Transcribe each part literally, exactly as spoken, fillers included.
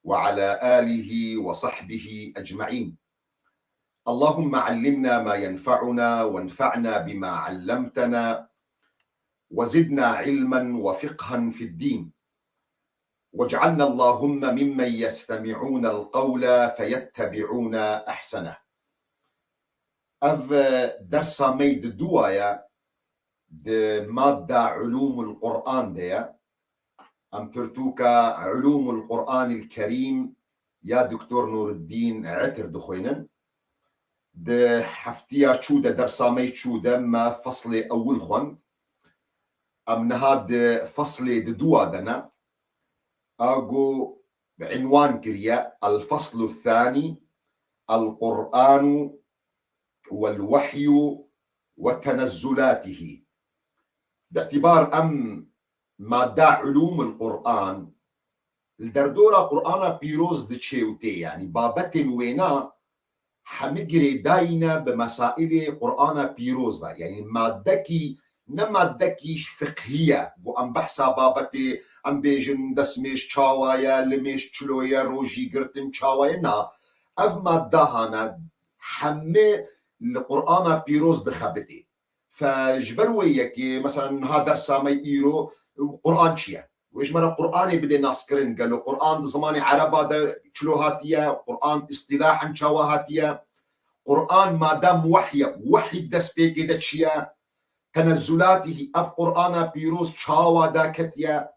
وعلى آله وصحبه أجمعين. اللهم علمنا ما ينفعنا وانفعنا بما علمتنا وزدنا علما وفقها في الدين. واجعلنا اللهم ممن يستمعون القول فيتبعون أحسنه. Ev dersa me yê di dua ye, di madda Ulûmul Quran de ye. Em pirtûka Ulûmul Quranil Kerîm ya Doktor Nûreddîn Etir dixwînin. Di heftiya çû de, dersa me yê çû de me feslê ewil xwend. Em niha di feslê di dua de ne. A ku bi înwan kiriye El-Feslu Thanî, El-Qur'anu wel-Wehyu ve Tenezzulatihi. Bi îtîbar em madda Ulûmul Quran, li derdora Qur'ana Pîroz diçe û tê, yanî babetên wêna hemî girêdayî ne bi mesailê Qur'ana Pîroz ve. Yanî maddekî, ne maddekî fiqhî ye, ku em behsa babetê, em bêjin destmêj çawa ye, limêj çilo ye, rojî girtin çawa ye, na. Ev madda hane hemî li Qur'ana Pîroz dixebitê. Fe ji ber wê yekê, mesela niha dersa me îro, Qur'an çi ye? Wê ji me re Qur'anê bidê naskirin. Gelo Qur'an di zimanê Ereba de çilo hatiye? Qur'an îstilahen çawa hatiye? Qur'an madem wehy e, wehy destpêkê de çi ye? Tenezzulatihî, ev Qur'ana pîroz çawa daketiye?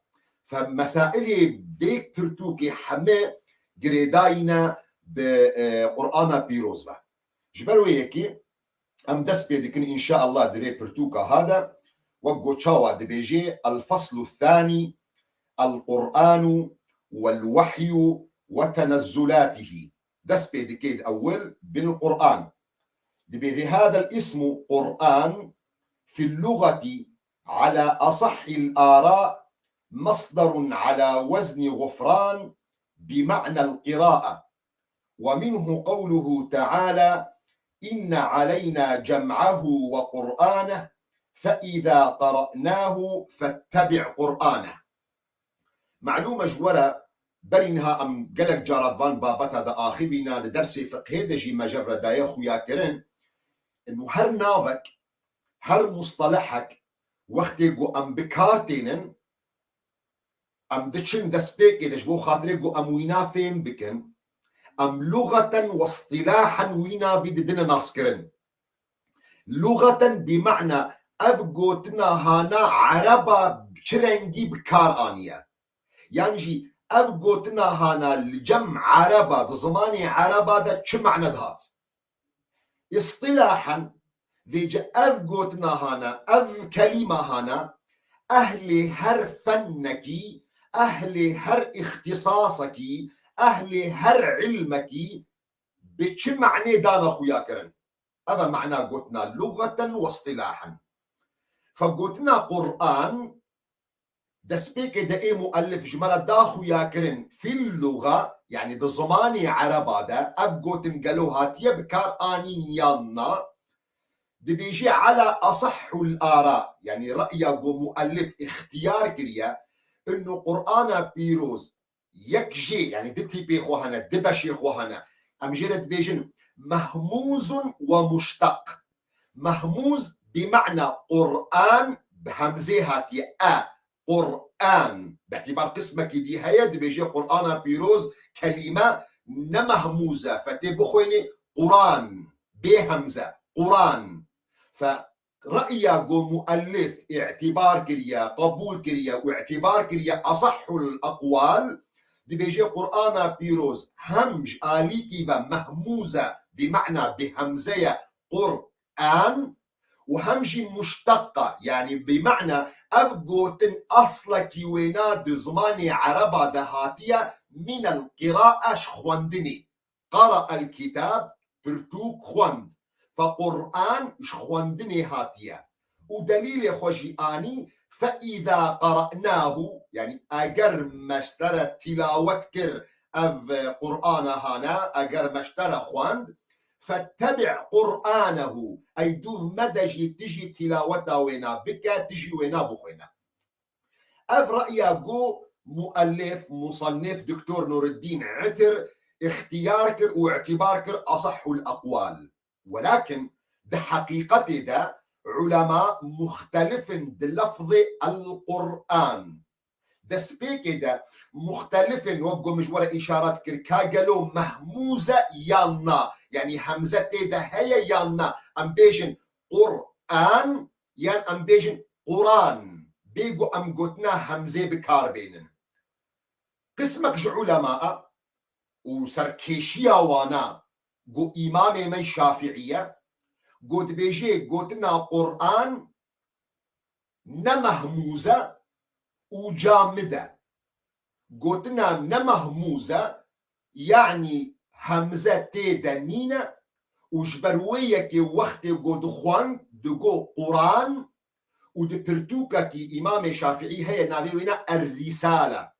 Fe mesailê vê pirtûkê heme girêdayî ne bi, e, Qur'ana pîroz ve. Ji ber wê yekê em dest pê dikin, înşaallah, di vê pirtûka ha de, wek ku çawa dibêjê, El-Feslu Thanî, El-Qur'anu wel-Wehyu ve Tenezzulatihî. Dest pê dikê di ewil, bil-Qur'an. Dibêjê, هذا الاسم قرآن في اللغة على أصح الآراء مصدر على وزن غفران بمعنى القراءة. ومنه قوله تعالى: إن علينا جمعه وقرآنه فإذا قرأناه فاتبع قرآنه. Melûm e ji we re, berî niha em gelek cara di van babeta de axivîne, di dersê fiqhê de jî me ji hev re daye xuyakirin. Û her navek, her mustalehek wextê ku em bi kar tênin, em diçin destpêkê de ji bo xatirê ku em wîna fêm bikin, em luxeten we istilahen wî navî didine naskirin. Luxeten bi ma'na ev gotina hana Ereba çi rengî bi kar aniye. Yan jî ev gotina hana li cem Ereba, di zimanê Ereba de çi mane dihat. Îstilahen, vêce ev gotina hana, ev kelîma hana, ehlê her fennekî, ehlê her îxtîsasekî, ehlê her ilmekî bi çi manê dana xuya kirin. Ev e mana gotina luxeten we îstilahen. Fe gotina Qur'an, destpêkê de ê muellif ji me re da xuya kirin fil luxa, yanî di zimanê Ereba de ev gotin gelo hatiye bi kar anîn yan na, dibêjê ala asahhul ara, yanî re'ya ku muellif îxtiyar kiriye, inu Qur'ana pîroz yek jê, yanî di tîpê xwe hene, di beşê xwe hene. Em jê re dibêjin mehmûzun we muşteq. Mehmûz bi ma'na Qur'an bi hemzê hatiye. E, Qur'an. Bi îtîbar qismekî dî heye, dibêje Qur'ana pîroz kelîme ne mehmûz e. Fe tê bixwênê Quran. Bê hemze. Quran. Fe re'ya ku muellif îtîbar kiriye, qebûl kiriye û îtîbar kiriye asahhul aqwal, dibêje Qur'ana pîroz hem ji alîkî ve mehmûz e, bi ma'na bi hemze ye, Qur'an, û hem jî muşteq e, yanî bi ma'na ev gotin aslekî wêna di zimanê Ereba de hatiye, minel qira'a, ji xwendinê. Qara el kitab, pirtûk xwend. Fe Qur'an ji xwendinê hatiye. Û delîlê xwe jî anî, fe îza qara'nahu, yanî eger me ji te re tilawet kir ev Qur'ana hane, eger me ji te re xwend, fettebi' Qur'anehu, ey dûv mede jî tu jî tilaweta wêna bike, tu jî wêna bixwêne. Ev re'ya ku muellif, musannif, Doktor Nureddîn Itir îxtiyar kir û îtîbar kir asahhul aqwal. Welakin di heqîqetê de ulema muxtelif in di lefzê el-Qur'an. Destpêkê de muxtelif in, wek ku min ji we re îşaret kir, ka gelo mehmûz e yan na? Yanî hemze tê de heye yan na? Em bêjin Qur'an yan em bêjin Quran? Bê ku em gotina hemzê bi kar bênin. Qismek ji ulema û serkêşiya wana ku îmamê me Şafîî ye, ku dibêje gotina Qur'an ne mehmûz e û camid e. Gotina ne mehmûz e, yanî hemze tê de nîne û ji ber wê yekê wextê ku dixwend digo Quran û di pirtûkekî Îmamê Şafîî heye navê wê ne Er-Risale.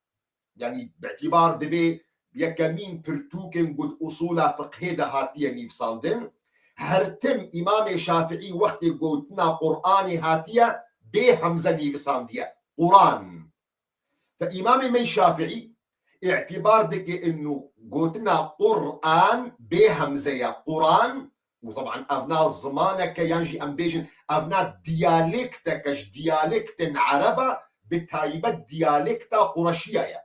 Yanî bi îtîbar dibe yekemîn pirtûkên ku di usûla fiqhê de hatiye nivîsandin. Her tim Îmamê Şafîî wextê gotina Qur'anê hatiye bê hemze nivîsandiye. Quran. Fe Îmamê me Şafîî îtîbar dike inu gotina Qur'an bê hemze ye, Quran. Û teban evna zimaneke yan jî em bêjin evna diyalekteke ji diyalektên Ereba, bi taybet diyalekta Qureşiya ye.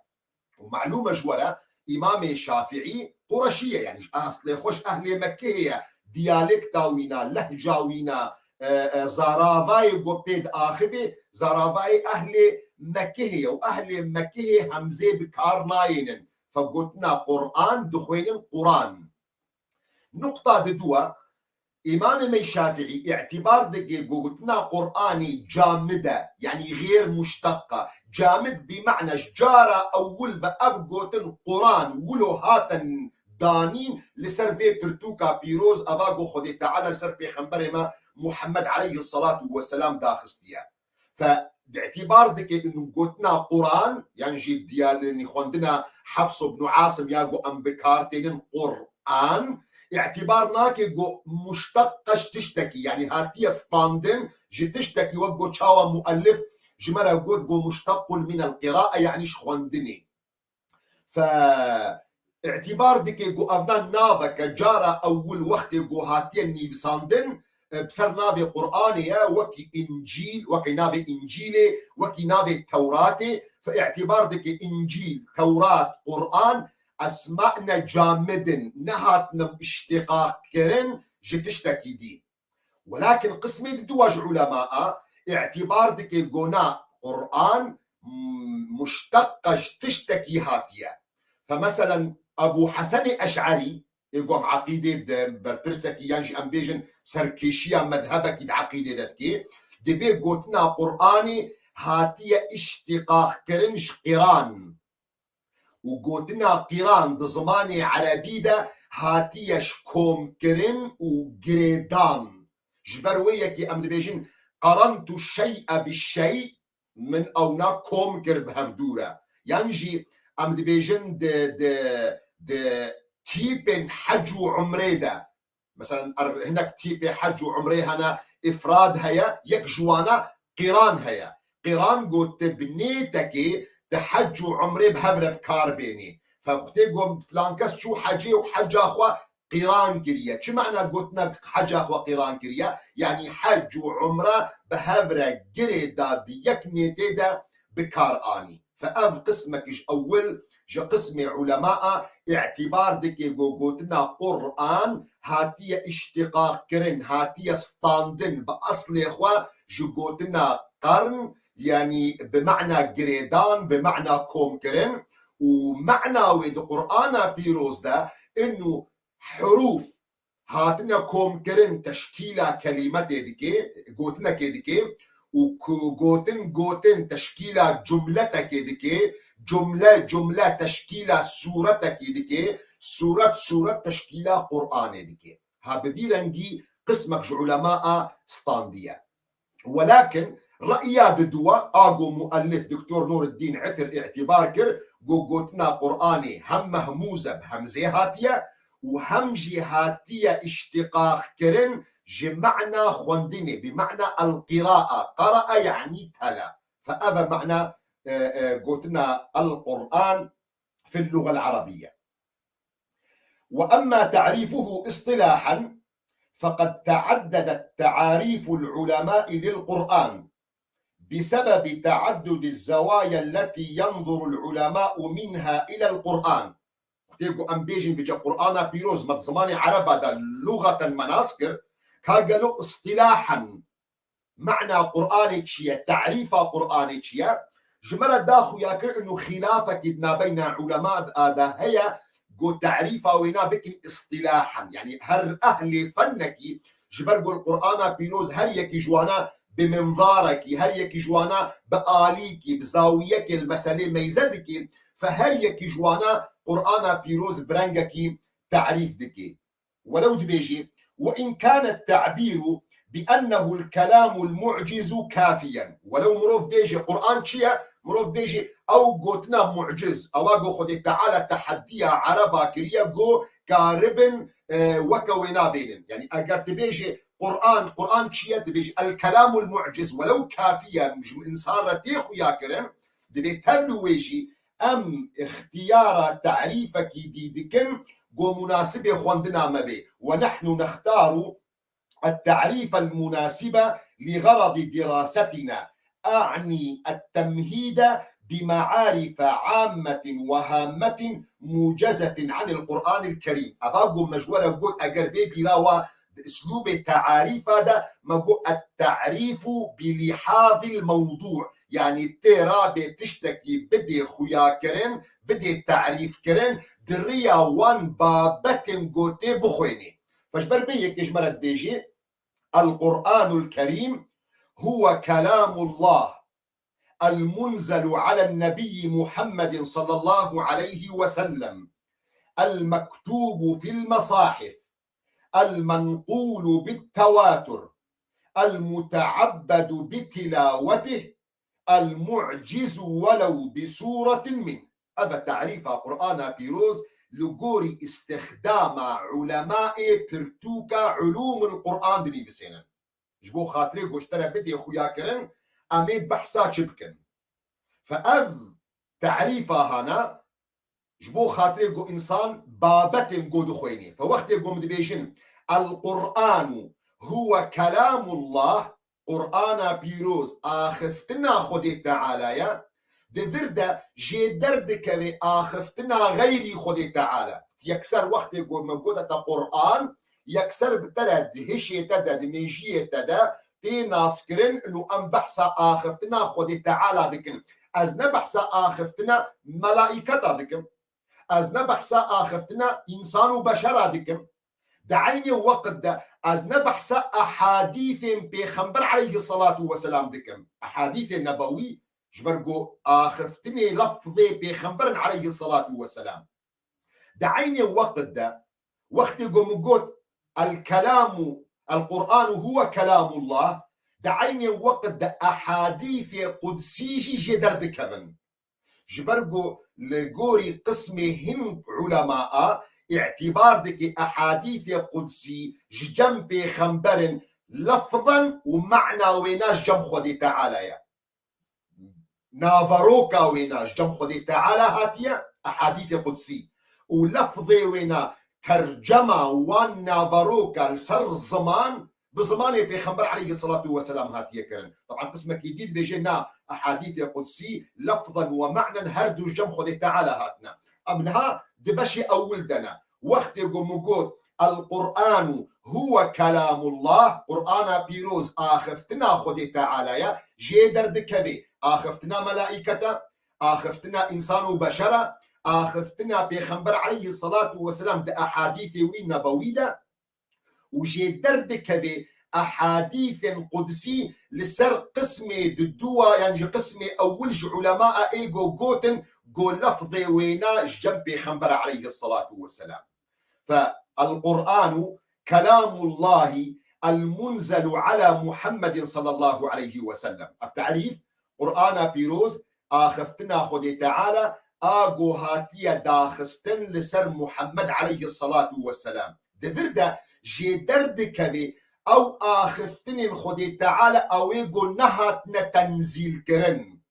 Û malûm e ji we re Îmamê Şafîî Qureşî ye, yanî ji aslê xwe ji ehlê Mekkehê ye. Diyalekta wîna, lehca wîna, e, e, zaravayê ku pê diaxivê, zaravayê ehlê Mekkehê ye û ehlê Mekkehê hemzê bi kar nayênin. Fe gotina Qur'an dixwênin Quran. Nuqta diduwa, Îmamê me Şafîî îtîbar dike gotina Qur'anî camid e, yanî xêr muşteq e. Camid bi mena ji cara ewil ve ev gotin Quran wilo hatin danîn li ser vê pirtûka pîroz, eva ku Xwedê Teala li ser Pêxemberê me Muhammed aleyhisselatu vesselam daxistiye. Fe îtîbar dike inu gotina Quran, yan jî diyalini xwendina Hafs ibn Asim ya ku em bi kar tênin Qur'an, îtîbar nake ku muşteq ji tiştekî, yanî hatiye standin ji tiştekî, wek ku çawa muellif ji me re got ku muştequn min el-qirae, yanî ji xwendinê. Fe îtîbar dike ku evna naveke cara ewil wextê ku hatiye nivîsandin, e, bi ser navê Qur'anê ye, wekî Încîl, wekî navê Încîlê, wekî navê Tewratê. Fe îtîbar dike Încîl, Tewrat, Qur'an esma ne camidin, nehatine îştiqaq kirin ji tiştekî dî. Welakin qismê diduwa ji ulema a îtîbar dike gona Qur'an, mm, muşteq ji tiştekî hatiye. Fe meselen Ebû Hesenê Eş'erî, ê ku em eqîdê di berpirsekî yan jî em bêjin serkêşiya medhebekî di eqîdê de dike, dibê gotina Qur'anê hatiye îştiqaq kirin ji qiran. Û gotina qîran di zimanê erebî de hatiye ji komkirin û girêdan. Ji ber wê yekê em dibêjin qarantu şey'e bi şey, min ewna kom kir bi hevdû re. Yan jî em dibêjin di, di, di tîpên hec û umrê de, Meselen, er-, hinek tîpê hec û umrê hene, îfrad heye, yek ji wana qîran heye. Qîran got tu bi nêtekê di hec û umrê bi hev re bi kar bênî. Fe xutê got filan kes çû hecê û heca xwe qîran kiriye. Çi mana gotina heca xwe qîran kiriye? Yanî hec û umre bi hev re girê da di yek nêtê de bi kar anî. Fe ev qismek ji ewil ji qismê ulema a îtîbar dike ku gotina Qur'an hatiye îştiqaq kirin, hatiye standin bi eslê xwe ji gotina qarn, yanî bi mana girêdan, bi mana kom kirin û mana wê di Qur'ana pîroz de inu hurûf hatine komkirin teşkîla kelîmetê dike, gotinekê dike û ku gotin, gotin teşkîla cumletekê dike, cumle, cumle teşkîla sûretekê dike, sûret, sûret teşkîla Qur'anê dike. Ha bi vî rengî qismek ji ulema a standiye. Welakin re'ya diduwa a ku muellif Doktor Nureddîn Itir îtîbar kir, ku gotina Qur'anê hem mehmûz e, bi hemzê hatiye û hem jî hatiye îştiqaq kirin ji mana xwendinê, bi mana el-qira'a, qara'a yanî tela. Fe ev e mana e, e, gotina القرآن في اللغة العربية. وأما تعريفه اصطلاحا فقد تعددت تعاريف العلماء للقرآن بسبب تعدد الزوايا التي ينظر العلماء منها إلى القرآن. Wextê ku em bêjin vêca Qur'ana pîroz me di zimanê ereba de lugeten me nas kir, ka gelo istilahen mana Qur'anê çi ye, tarîfa Qur'anê çi ye? Ji me re da xuya kir û xîlafekî di nabeyna ulema de heye, ku tarîfa wêna bikin istilahen. Yanî her ehlê fennekî ji ber ku li Qur'ana pîroz her yekî ji wana bi minvarekî, her yekî ji wana bi alîkî, bi zawiyekê li meselê meyze dikî, fe her yekî ji wana Qur'ana pîroz bi rengekî tarîf dikî. Welew dibêjî, وإن كان التعبير بأنه الكلام المعجز كافيا. Welew mirov bêjê Qur'an çi ye? Mirov bêjê ew gotina mu'ciz, ewa go Xwedê Teala teheddiya ereba kiriye, go karibin, e, weke wêna bênin. Yanî eger tu bêjê Qur'an, Qur'an çi ye? Tu bêjî الكلام المعجز, welew kafî ye, ji însan re tê xuya kirin, dibê tevlû wê jî em îxtiyara tarîfekî dî dikin, ku munasibê xwendina me bê. ونحن نختار التعريف المناسب لغرض دراستنا، أعني التمهيد بمعارف عامة وهامة موجزة عن القرآن الكريم. Eva ku me ji we re got, eger bê bîra wa di îslûbê tearîfa de, me got التعريف بلحاظ الموضوع. Yanî tê rabê tiştekî bidê xuyakirin, bidê tarîfkirin, di riya wan babetên ku tê bixwênê. Fe ji ber vê yekê ji me re dibêjê, القرآن الكريم هو كلام الله المنزل على النبي محمد صلى الله عليه وسلم، المكتوب في المصاحف، المنقول بالتواتر، المتعبد بتلاوته، المعجز ولو بسورة منه. Ev e tarîfa Qur'ana pîroz li gorî îstixdama ulemaê pirtûka ulûmul Qur'an dinivîsênin. Ji bo xatirê ku ji te re bidê xuyakirin, em ê behsa çi bikin? Fe ev tarîfa hana, ji bo xatirê ku însan babetên ku dixwênê. Fe wextê ku em dibêjin, القرآن هو كلام الله, Qur'ana pîroz axiftina Xwedê Teala ye, di vir de jê derdikeve axiftina xeyrî Xwedê Teala. Yekser wextê ku me gote te Qur'an, yekser bi te re di hişê te de, di mêjiyê te de tê naskirin û em behsa axiftina Xwedê Teala dikin. Ez ne behsa axiftina melaîketa dikim. Ez ne behsa axiftina însan û beşera dikim. Di eynê weqt de ez ne behsa ehadîsên Pêxember aleyhisselatu vesselam dikim. Ehadîsê nebewî ji ber ku axiftinê lefzê Pêxember in aleyhisselatu vesselam. Di eynê weqt de wextê ku min got, الكلام، القرآن هو كلام الله, di eynê weqt de ehadîsê qudsî jî jê derdikevin. Ji ber ku li gorî qismê hin ulema a îtîbar dike ehadîsê qudsî ji cem pêxember in lefzen û mana wêna ji cem Xwedê Teala ye. Naveroka wêna ji cem Xwedê Teala hatiye, ehadîsê qudsî. Û lefzê wêna, tercema wan naveroka li ser ziman, bi zimanê Pêxember aleyhisselatu vesselam hatiye kirin. Taban qismekî dî dibêje na, ehadîsê qudsî lefzen we ma'nen her du ji cem Xwedê Teala hatine. Em niha di beşê ewil de ne. Wextê ku min got, القرآن هو كلام الله, Qur'ana pîroz axiftina Xwedê Teala ye, jê derdikeve axiftina melaîkete, axiftina însan û beşer e, axiftina Pêxember aleyhisselatu vesselam di ehadîsê wî nebewî de û jê derdikeve ehadîsên qudsî li ser qismê di dû a, yan jî qismê ewil ji ulema a ê go gotin, go lefzê wêna ji cem Pêxember aleyhisselatu vesselam. فالقرآن كلام الله المنزل على محمد صلى الله عليه وسلم. Ev tarîf, Qur'ana pîroz, axiftina Xwedê Teala, a ku hatiye daxistin li ser Muhammed aleyhisselatu vesselam. Di vir de jê derdikeve ew axiftinên Xwedê Teala ew ê ku nehatine tenzîl kirin.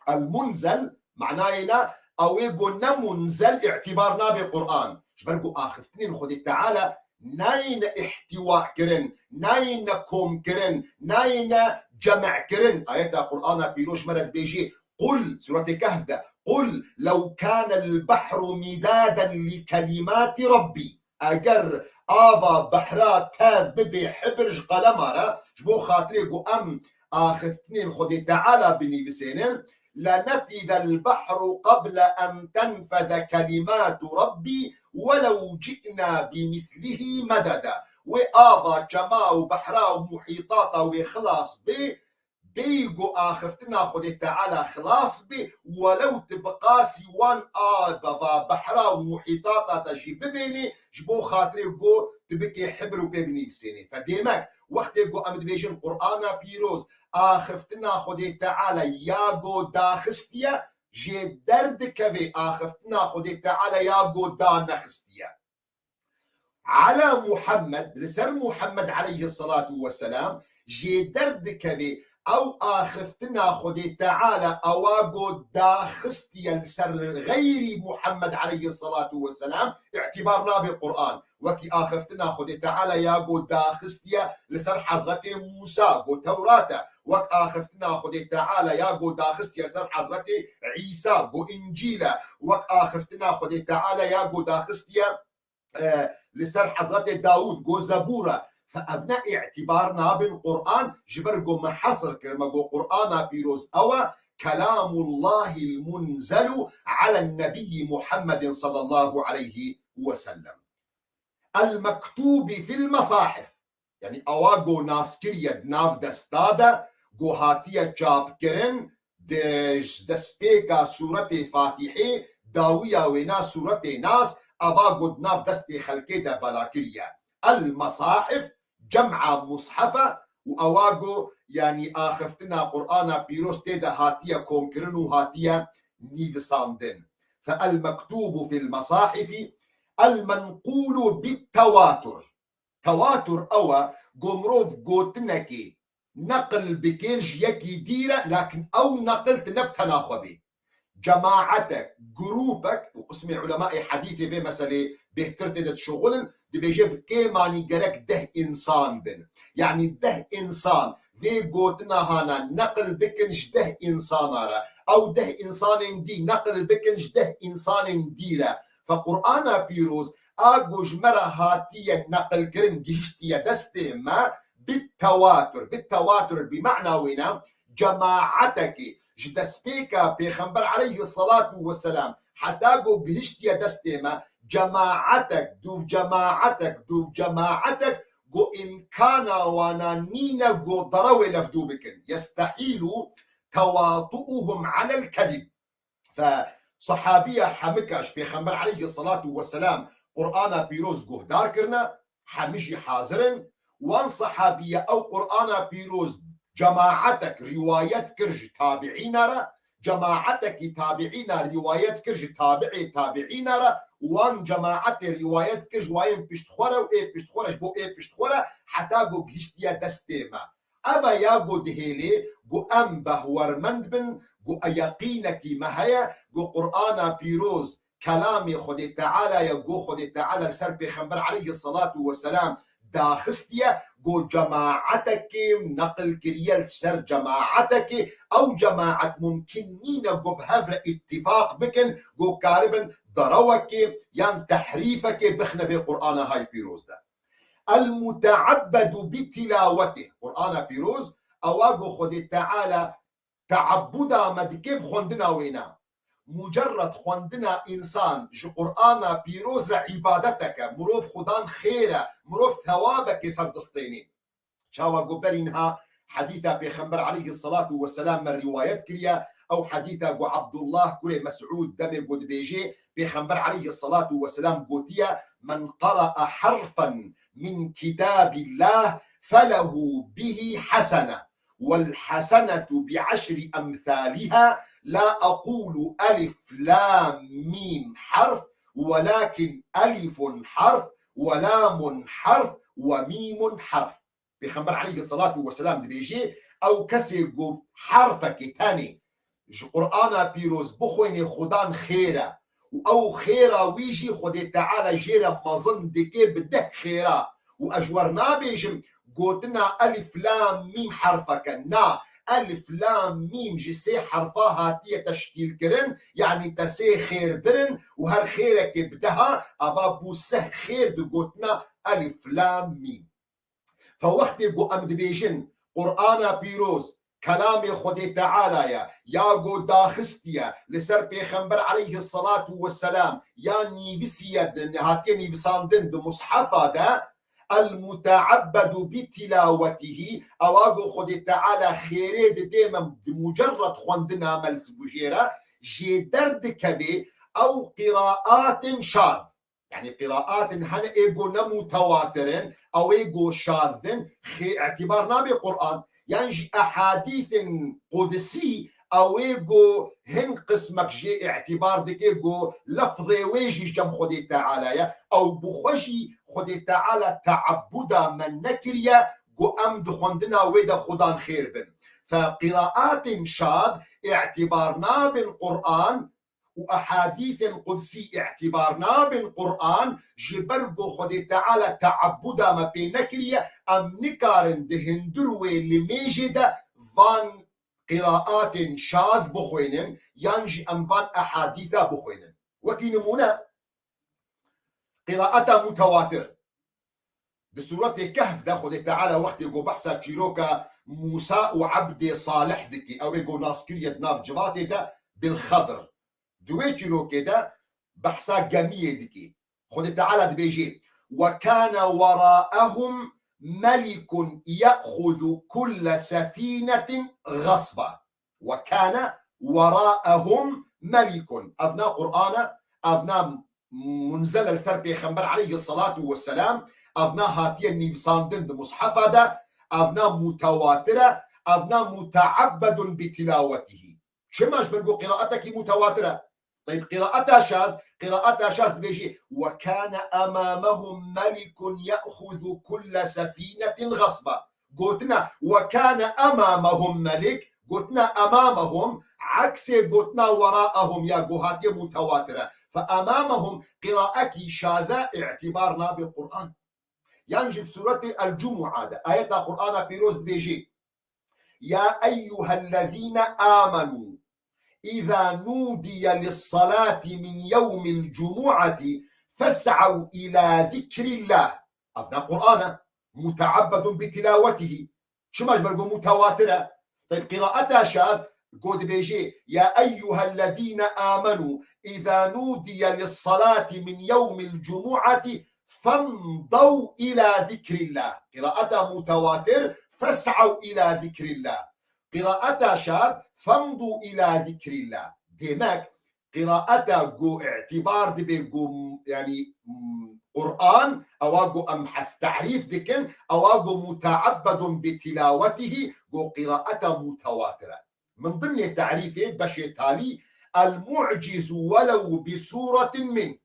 El munzel, manayê ne, ew ê go ne munzel, îtibar nabe Qur'an. Ji ber ku axiftinên Xwedê Teala nayêne îhtîwa kirin, nayêne kom kirin, nayêne cem kirin. Ayeta Qur'ana pîroz ji me re dibêjê, Qul, Sûretê Kehf de, Qul lew kânel behru midâden li kelîmâtî Rabbî. Eger ava behra tev bibe hibir ji qelema re, ji bo xatirê ku em axiftinên Xwedê Teala binivîsênin, lenefîzel behru qeble en tenfeze kelîmatu Rabbî welew ci'na bimislihî mededa. Wê ava çema û behra û muhîtata wê xilas bê, bêyî ku axiftina Xwedê Teala xilas bê, welew tu bi qasî wan ava behra û muhîtata te jî bibênê, ji bo xatirê ku tu bikê hibir û pê binivîsênê. Fe demek, wextê ku em dibêjin Qur'ana pîroz, axiftina Xwedê Teala ya ku daxistiye, jê derdikeve axiftina Xwedê Teala ya ku danexistiye. Ala Muhammed, li ser Muhammed aleyhissalatu vesselam, jê derdikeve ew axiftina Xwedê Teala ewa ku daxistiye li ser xeyrî Muhammed aleyhissalatu vesselam, îtibar nabe Qur'an. Wekî axiftina Xwedê Teala ya ku daxistiye li ser Hezretê Musa, ku Tewrat e. Wek axiftina Xwedê Teala ya ku daxistiye li ser Hezretê Îsa, ku Încîl e. Wek axiftina Xwedê Teala ya ku daxistiye, e, li ser Hezretê Dawûd, ku Zebûr e. Fe ev ne îtibar nabin Qur'an, ji ber ku me hesr kir, me got Qur'ana pîroz ew e, kelamullahil munzelu alen nebiyyi Muhammedin sallallahu aleyhi ve sellem. El mektûbi fil mesahif. Yanî awa go nas kiriye di nav desta de, go hatiye çapkirin, di ji destpêka sûretê Fatîhê, dawiya wêna sûretê Nas, ava go di nav destê xelkê de bela kiriye. El mesahif, cem'a mushefe, û awa go, yanî axiftina Qur'ana pîroz tê de hatiye komkirin û hatiye nivîsandin. Fe el mektûbu fil mesahifi, el menqûlu bit tewatur. Tewatur ew e, go mirov gotinekê neqil bike ji yekî dî re, lakin ew neqil tine bi tena xwe bê. Cemaetek, grûpek, û qismê ulemayê hedîsê vê meselê bêhtir tê de dişuxulin, dibêje bi kêmanî gerek deh însan bin. Yanî deh însan vê gotina hana neqil bikin ji deh însana re. Ew deh însanên dî neqil bikin ji deh însanên dî re. Fe Qur'ana pîroz a ku ji me re hatiye neqilkirin gihiştiye destê me, bi tewatur. Bi tewatur bi mena wêne cemaetekê ji destpêka Pêxember aleyhissalatu vesselam heta ku gihiştiye destê me, cemaetek, duv cemaetek, duv cemaetek ku îmkana wana nîne ku derewê levdû bikin. Yestehîlu tewatu'uhum alel kezib. Fe sehabiya hemika ji Pêxember aleyhissalatu vesselam Qur'ana pîroz guhdar kirine, hemî jî hazir in. Wan sehabiya ew Qur'ana pîroz cemaetek rîwayet kir ji tabiîna re, cemaetekî tabiîna rîwayet kir ji tabiê tabiîna re, wan cemaetê rîwayet kir ji wayên pişt xwe re û ê pişt xwe re, ji bo ê pişt xwe re, heta ku gihiştiye destê me. Ev e ya ku dihêlê ku em behwermend bin, ku e yeqînekî me heye, ku Qur'ana pîroz kelamê Xwedê Teala ye, ku Xwedê Teala li ser Pêxember aleyhissalatu vesselam daxistiye, ku cemaetekê neqil kiriye li ser cemaetekê, ew cemaet mumkin nîne ku bi hev re îttifaq bikin, ku karibin derewekê yan tehrîfekê bixine vê Qur'ana hay pîroz de. El muteabbedu bi tilawetê. Qur'ana pîroz, ewa ku Xwedê Teala teabbuda me dike bi xwendina wêna. Mucerred xwendina însan ji Qur'ana pîroz re îbadetek e. Mirov xudan xêr e, mirov thewabekê ser distênê. Çawa ku berî niha hedîsa Pêxember aleyhissalatu vesselam me rîwayet kiriye, ew hedîsa ku Abdullah kurê Mes'ud demê ku dibêjê, Pêxember aleyhissalatu vesselam gotiye, "Men qara'a harfen min kitabillah felehu bihi hasene, vel hasenetu bi eşri emsaliha, la aqulu elif lam mim harf, welakin elifun harf, ve lamun harf, ve mimun harf." Pêxember aleyhissalatu vesselam dibêjê, ew kesê ku harfekê tenê ji Qur'ana pîroz bixwênê, Xudan xêr e û ew xêra wî jî Xwedê Teala jê re mezin dike bi deh xêra. Û ez ji we re nabêjim gotina elif lam mîm herfeke. Na, elif lam mîm ji sê herfa hatiye teşkîl kirin, yanî te sê xêr birin û her xêrekê bi deha, ava bû seh xêr di gotina elif lam mîm. Fe wextê ku em dibêjin Qur'ana pîroz kelamê Xwedê Teala ye, ya ku daxistiye li ser Pêxember aleyhisselatu vesselam, ya nîvisiye di, hatiye nîvisandin di mushefa de, el muteabbedu bi tilawetihî, ewa ku Xwedê Teala xêrê didê me di mucerred xwendina me li ku jê re, jê derdikevê ew qiraatên şad. Yanî qiraatên hene ê ku ne mutewatir in, ew ê ku şaz in, xê îtîbar nabe Qur'an. Yan jî ehadîsên qudisî, ew ê ku hin qismek jê îtîbar dike ku lefzê wê jî ji cem Xwedê Teala ye. Ew bi xwe jî Xwedê Teala teabuda me nekiriye ku em di xwendina wê de Xudan xêr bin. Fe qiraatên şaz îtîbar nabin Qur'an, û ehadîsên qudsî îtîbar nabin Qur'an, ji ber ku Xwedê Teala teabuda me pê nekiriye, em nikarin di hundir wê limêjê de van qiraatên şaz bixwênin, yan jî em van ehadîsa bixwênin. Wekî nimûne, qiraata mutewatir. Di Sûretê Kehf de Xwedê Teala wextê ku behsa çîroka Mûsa û Ebdê Salih dikî, ew ê ku nas kiriye di nav civatê de Bil Xedr. Di wê çîrokê de behsa gemiyê dikî. Xwedê Teala dibêjê, "Ve kâne werâehum melikun ye'xuzu kulle sefînetin xasba." "Ve kâne werâehum melikun." Ev na Qur'an e, ev na munzel e li ser Pêxember aleyhisselatu vesselam, ev na hatiye nivîsandin di mushefa de, ev na mutewatir e, ev na muteabbedun bi tilawetihî. Çima? Ji ber ku qiraatekî mutewatir e. Teyb, qiraata şaz, qiraata şaz dibêjî, "Ve kâne emâmehum melikun ye'xuzu kulle sefînetin xasba." Gotina "Ve kâne emâmehum melik", gotina "emâmehum", eksê gotina "werâehum" ya ku hatiye mutewatir e. Fe "emâmehum" qiraekî şaz e, îtîbar nabe Qur'an. Yan jî Sûretê El-Cumu'a de ayeta Qur'ana pîroz dibêjî, "Ya eyyuhellezîne âmenû, izâ nûdiye lissalâti min yewmil cumu'ati fes'ew ilâ zikrillâh." Ev na Qur'an e, muteabbedun bi tilawetihî. Çima? Ji ber ku mutewatir e. Teyb, qiraeta şaz, ku dibêjê, "Ya eyyuhellezîne âmenû, izâ nûdiye lissalâti min yewmil cumu'ati femdaw ilâ zikrillâh." Qiraeta mutewatir, "Fes'ew ilâ zikrillâh." Qiraeta şaz, "Femdu ilâ zikrillâh." Demek, qiraeta ku îtîbar dibe ku, yanî, m, Qur'an, ewa ku em hez terîf dikin, ewa ku muteabbedun bi tilawetihî, ku qiraeta mutewatir e. Min dimnê terîfê beşê talî, "El mu'cizu welew bi sûretin min."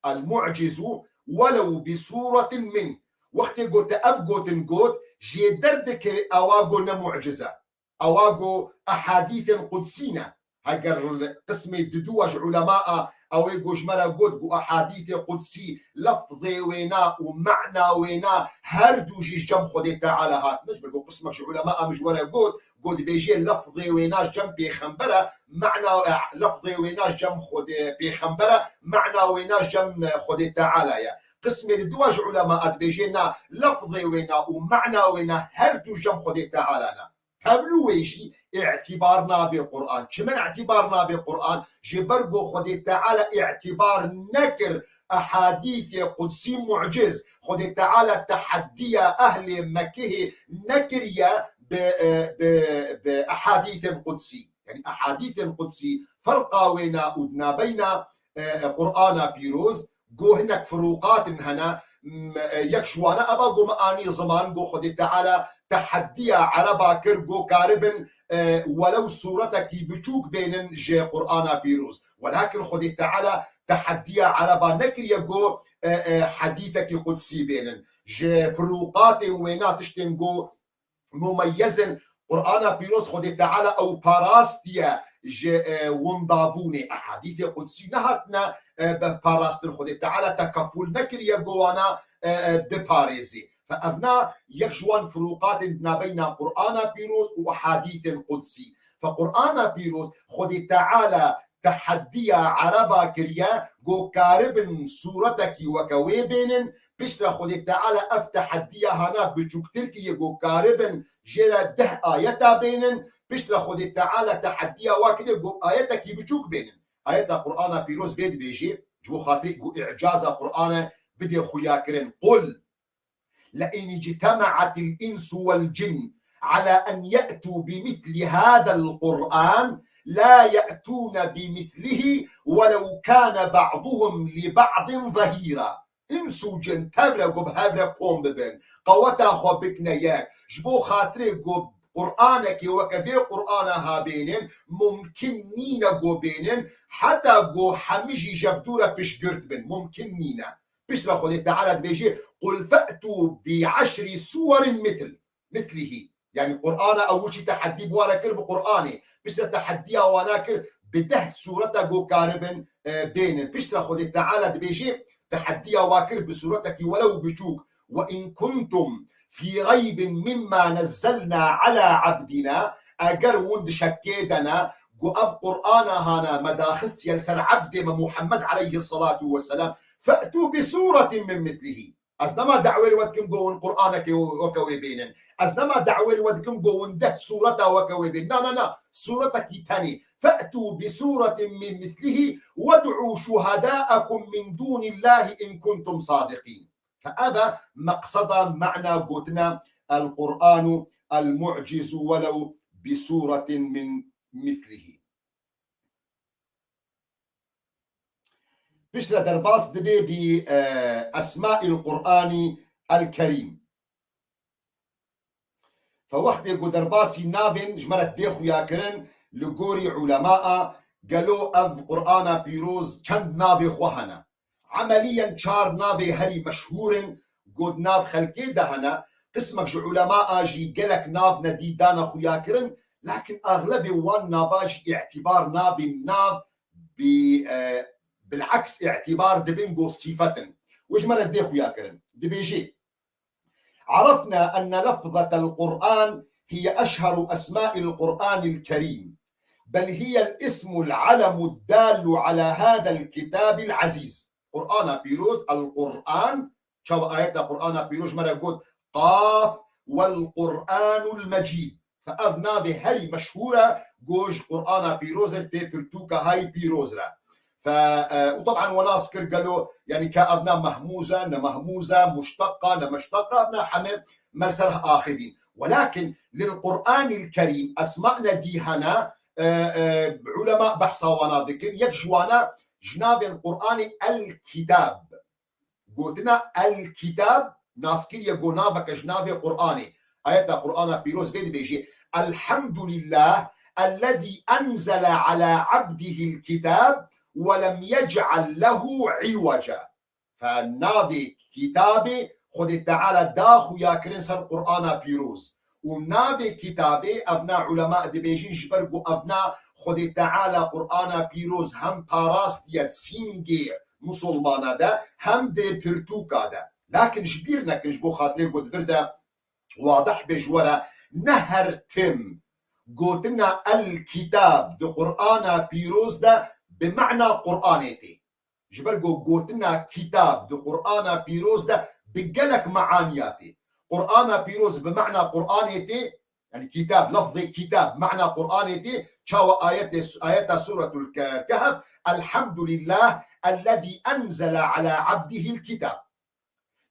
"El mu'cizu welew bi sûretin min." Wextê ku te ev gotin got, jê derdikeve ewa ku ne mu'ciz e. Ewa ku ehadîsên qudsî ne. Heger li qismê didu ji ulema a, ew ê ku ji me re got ku ehadîsê qudsî lefzê wêna û mena wêna her du jî ji cem Xwedê Teala hatine. Ji ber ku qismek ji ulema a min ji we re got, ku dibêjê lefzê wêna ji cem pêxember e, mena, e, lefzê wêna ji cem Xwedê pêxember e, mena wêna ji cem, e, Xwedê Teala ye. Qismê didu ji ulema a dibêjê na, lefzê wêna û mena wêna her du ji cem Xwedê Teala ne. Tevlû wê jî îtîbar nabe Qur'an. Çima îtîbar nabe Qur'an? Ji ber ku Xwedê Teala îtîbar nekir ehadîsê qudsî mu'ciz. Xwedê Teala teheddiya ehlê Mekkehê nekiriye bi, e, bi, bi ehadîsên qudsî. Yanî ehadîsên qudsî ferqa wêna û di nabeyna, e, e, Qur'ana pîroz, ku hinek firûqatin hene, m, e, yek ji wana eva ku me anî ziman, ku Xwedê Teala teheddiya Ereba kir, ku karibin, e, welew sûretekî biçûk bênin ji Qur'ana pîroz. Welakin Xwedê Teala teheddiya Ereba nekiriye ku, e, e, hedîsekî qudsî bênin. Ji firûqatên wêna tiştên ku mumeyyez in, Qur'ana pîroz Xwedê Teala ew parastiye, ji, e, windabûnê. Ehadîsê qudsî nehatine, e, bi parastin. Xwedê Teala tekefûl nekiriye ku wana, e, e, biparêzê. Fe evna yek ji wan firûqatên di navbeyna Qur'ana pîroz û ehadîsên qudsî. Fe Qur'ana pîroz Xwedê Teala teheddiya Ereba kiriye, ku karibin sûretekî weke wê bênin, piştre Xwedê Teala ev teheddiya hana biçûktir kiriye, ku karibin jê re deh ayeta bênin, piştre Xwedê Teala teheddiya wa kiriye, ku ayetekî biçûk bênin. Ayeta Qur'ana pîroz vê dibêjê, ji bo xatirê ku îcaza Qur'an e bidê xuyakirin. Qul لئن اجتمعت الإنس والجن على أن يأتوا بمثل هذا القرآن لا يأتون بمثله ولو كان بعضهم لبعض ظهيرا. Îns û cin tevre ku bi hev re kom bibin, qeweta xwe bikine yek, ji bo xatirê ku Qur'anekê weke vê Qur'ana ha bênin, mumkin nîne ku bênin, heta ku hemî jî ji hev dû re piştgirt bin. Mumkin nîne. Piştre Xwedê Teala dibêjê, "Qul fe'tû bi eşri suwerin mithl, mithlihî." Yanî Qur'ana ewil jî teheddî bi wa re kir bi Qur'anê. Piştre teheddiya wana kir bi deh sureta ku karibin, e, bênin. Piştre Xwedê Teala dibêjê, teheddiya wa kir bi suretekî welew biçûk. "Ve in kuntum fî reybin mimma nezzelna ala abdina." Eger hûn di şekê de ne, ku ev Qur'ana hana me daxistiye li ser ebdê me Muhammed aleyhisselatu vesselam, "Fe'tû bi sûretin min mislihî." Ez nema dawê li we dikim ku hûn Qur'anekê weke wê bênin. Ez nema dawê li we dikim ku hûn deh sûreta weke wê bênin. Na, na, na. Sûretekî tenê. "Fe'tû bi sûretin min mislihî wed'û şuhedâekum min dûnillâhi in kuntum sadiqîn." Fe ev e meqseda, mana gotina "El Qur'anu el mu'cizu welew bi sûretin min mislihî." Piştre derbas dibe bi, e, esmail Qur'anî el Kerîm. Fe wextê ku derbasî navên ji me re dê xuyakirin, li gorî ulemaa, gelo ev Qur'ana pîroz çend navê xwe hene? Emeliyen çar navê herî meşhûr in, ku di nav xelkê de hene. Qismek ji ulemaa jî gelek nav nedî dane xuyakirin, lakin axlebê wan nava jî îtîbar nabin nav bi, e, bil'eks îtîbar dibin ku sîfet in. Wê ji me re dê xuyakirin. Dibêjê, عرفنا أن لفظة القرآن هي أشهر أسماء القرآن الكريم، بل هي الاسم العلم الدال على هذا الكتاب العزيز. Qur'ana pîroz, el Qur'an, çawa ayeta Qur'ana pîroz ji me re got, "Qaf wel Qur'anul Mecîd." Fe ev navê herî meşhûr e, ku ji Qur'ana pîroz e, tê pirtûka hay pîroz re. Fe, e, û teban we nas kir gelo, yanî ke ev na mehmûz e, ne mehmûz e, muşteq e, ne meşteq e, ev na heme me li ser axivîn. Welakin lil Qur'anil Kerîm esma nedî hene, e, e, ulema behsa wana dikin. Yek ji wana ji navên Qur'anê El Kitab. Gotina El Kitab nas kiriye ku naveke ji navê Qur'anê. Ayeta Qur'ana pîroz vê dibêjê, "Elhamdulillah ellezî enzele ala abdihil kitab ve lem yec'al lehu iweca." Fe navê kitabê Xwedê Teala da xuyakirin ser Qur'ana pîroz. Û navê kitabê, ev na ulema dibêjin, ji ber ku ev na Xwedê Teala Qur'ana pîroz hem parastiye di sîngê musulmana de, hem di pirtûka de. Lakin ji bîr nekin, ji bo xatirê ku di vir de wadih be ji we re, ne her tim gotina El Kitab di Qur'ana pîroz de bi mana Qur'anê tê. Ji ber ku gotina kitab di Qur'ana pîroz de bi gelek meaniya tê. Qur'ana pîroz bi mana Qur'anê tê, yanî kitab, lafzê kitab mana Qur'anê tê, çawa ayetê, ayeta Sûretul Ke-, Kehf, "Elhamdulillah ellezî enzele ala abdihil kitab."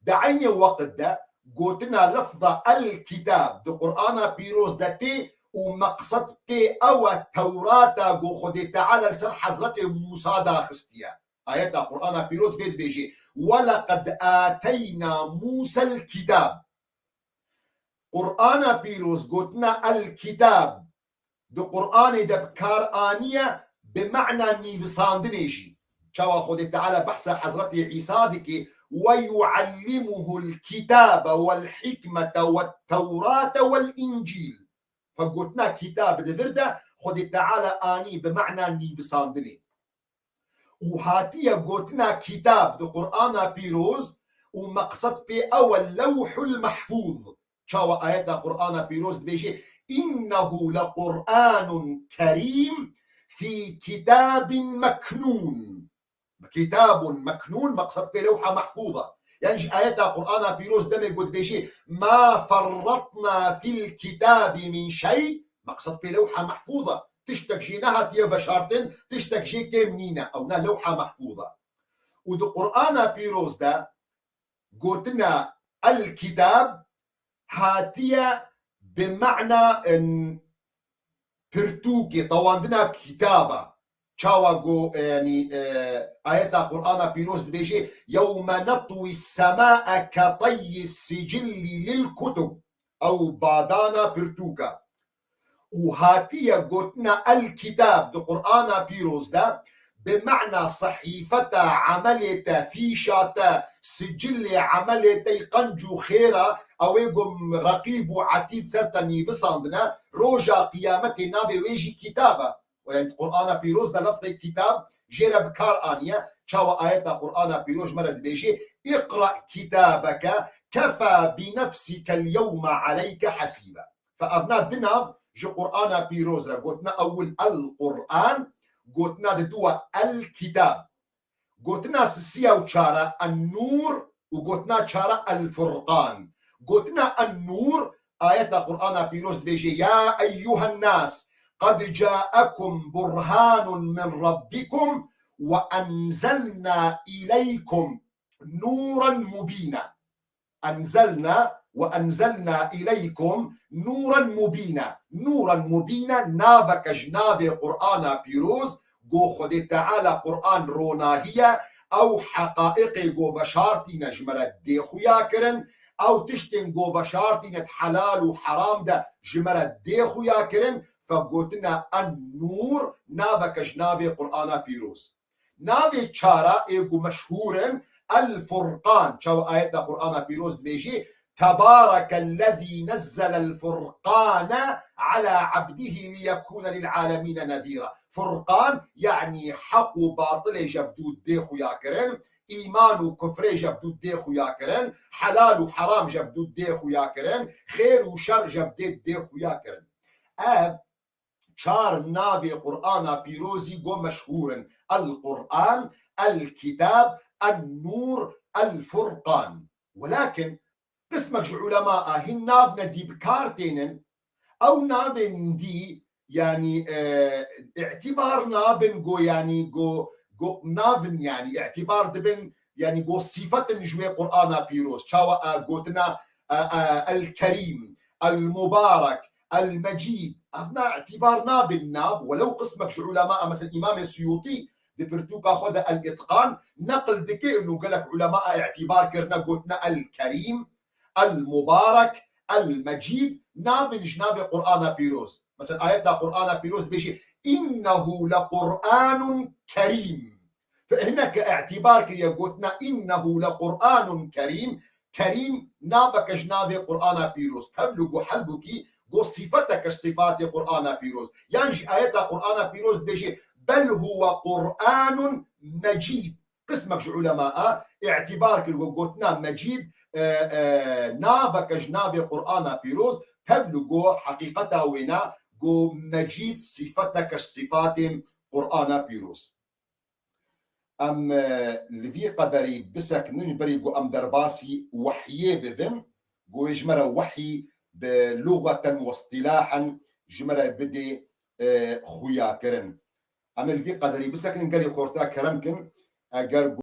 Di eynê weqt de gotina lafza El Kitab di Qur'ana pîroz de tê û meqsed pê ew e Tewrata ku Xwedê Teala li ser Hezretê Mûsa daxistiye. Ayeta Qur'ana pîroz vê dibêjê, "Weleqed ateyna Mûsel kitab." Qur'ana pîroz gotina El Kitab di Qur'anê de bi kar aniye, bi mana nivîsandinê jî. Çawa Xwedê Teala behsa Hezretê Îsa dike, "Ve yuallimuhul kitabe vel hikmete vet tewrate vel încîl." Fe gotina kitab di vir de Xwedê Teala anî bi mana nivîsandinê. Û hatiye gotina kitab di Qur'ana pîroz û meqsed pê ew e Lewhul Mehfûz. Çawa ayeta Qur'ana pîroz dibêje, "Innehu le Qur'anun kerîm fî kitabin meknûn." Kitabun meknûn, meqsed pê Lewha Mehfûz e. Yan jî ayeta Qur'ana pîroz demê got bêjî, "Ma ferratna fil kitabi min şey", meqsed pê Lewha Mehfûz e. Tiştek jê nehatiye veşartin, tiştek jê kêm nîne. Ew ne Lewha Mehfûz e. Û di Qur'ana pîroz de gotina el kitab hatiye bi mana, en, pirtûkê, tawandina kitaba. Çawa go, e, yanî, e, ayeta Qur'ana pîroz dibêje, "Yewme netwî sema'e ke tayyi sicillî lil kutub." Ew badana pirtûka. Û hatiye gotina el kitab di Qur'ana pîroz de bi mana sehîfeta emelê te, fîşa te, sicilê emelê te yî qenc û xêra, ew ê ku Reqîb û Etîd ser te nîvisandine, roja qiyametê navê wê jî kitab e. Û yanî Qur'ana pîroz de lefzê kitab jê re bi kar aniye. Çawa ayeta Qur'ana pîroz ji me re dibêje, "Iqra kitabeke kefa bi nefsike l-yewme aleyke hesîbe." Fe evna di nav ji Qur'ana pîroz re, gotina ewil el Qur'an, gotina diduwa el kitab. Gotina sisiya û çara en-Nûr û gotina çara el-Furqan. Gotina en-Nûr, ayeta Qur'ana pîroz dibêje, "Ya eyyuhen nas, qed caekum burhanun min rabbikum ve enzelna ileykum nûren mubîna." Enzelna ve enzelna ileykum nûren mubîna. Nûren mubîna naveke ji navê Qur'ana pîroz, go Xwedê Teala Qur'an ronahî ye, ew heqaiqê go veşartîne ji me re dê xuya kirin, ew tiştên go veşartîne di helal û heram de ji me re dê xuya kirin, fe gotina en-Nûr naveke ji navê Qur'ana pîroz. Navê çara ê ku meşhûr in, El Furqan. Çawa ayeta Qur'ana pîroz dibêjî, "Tebarekellezî nezzelel furqane ala abdihî liyekûne lil alemîne nezîra." Furqan, yanî heq û batilê ji hev dû dê xuya kirin, îman û kufrê ji hev dû dê xuya kirin, helal û heram ji hev dû dê xuya kirin, xêr û şer ji hev dê dê xuya kirin. Ev çar navê Qur'ana pîrozî go meşhûr in. El Qur'an, El Kitab, El Nur, El Furqan. Welakin qismek ji ulema a hin nav nedî bi kar tênin, ew navên dî, yanî, e, îtîbar nabin go, yanî go, go navin, yanî îtîbar dibin, yanî go sîfetin ji wê Qur'ana pîroz. Çawa, e, gotina, e, e, El Kerîm, El Mubarek, El Mecîd, evna îtîbar nabin nav, welew qismek ji ulema, mesela Îmamê Suyûtî di pirtûka xwe de El Îtqan neqil dike û gelek ulema a îtîbar kirine, gotine El Kerîm, El Mubarek, El Mecîd, navin ji navê Qur'ana pîroz. Mesela ayeta Qur'ana pîroz dibêjî, "Innehu le Qur'anun Kerîm." Fe hineke îtîbar kiriye gotina, "Innehu le Qur'anun Kerîm." Kerîm naveke ji navê Qur'ana pîroz. Tevlû go helbûkî go sîfeteke ji sîfatê Qur'ana pîroz. Yan jî ayeta Qur'ana pîroz dibêje, "Bel huwe Qur'anun Mecîd." Qismek ji ulema a îtîbar kir go gotina Mecîd, e, e, naveke ji navê Qur'ana pîroz. Tevlû go heqîqeta wêna go Mecîd sîfeteke ji sîfatên Qur'ana pîroz. Em, e, li vî qederî bisekinin, berî ku em derbasî wehyê bibin, ku wê ji me re wehyî bi lûxeten û îstîlahen ji me re bidê, e, xuyakirin. Em ê li vî qederî bisekinin, gelî xorta kerem kin, eger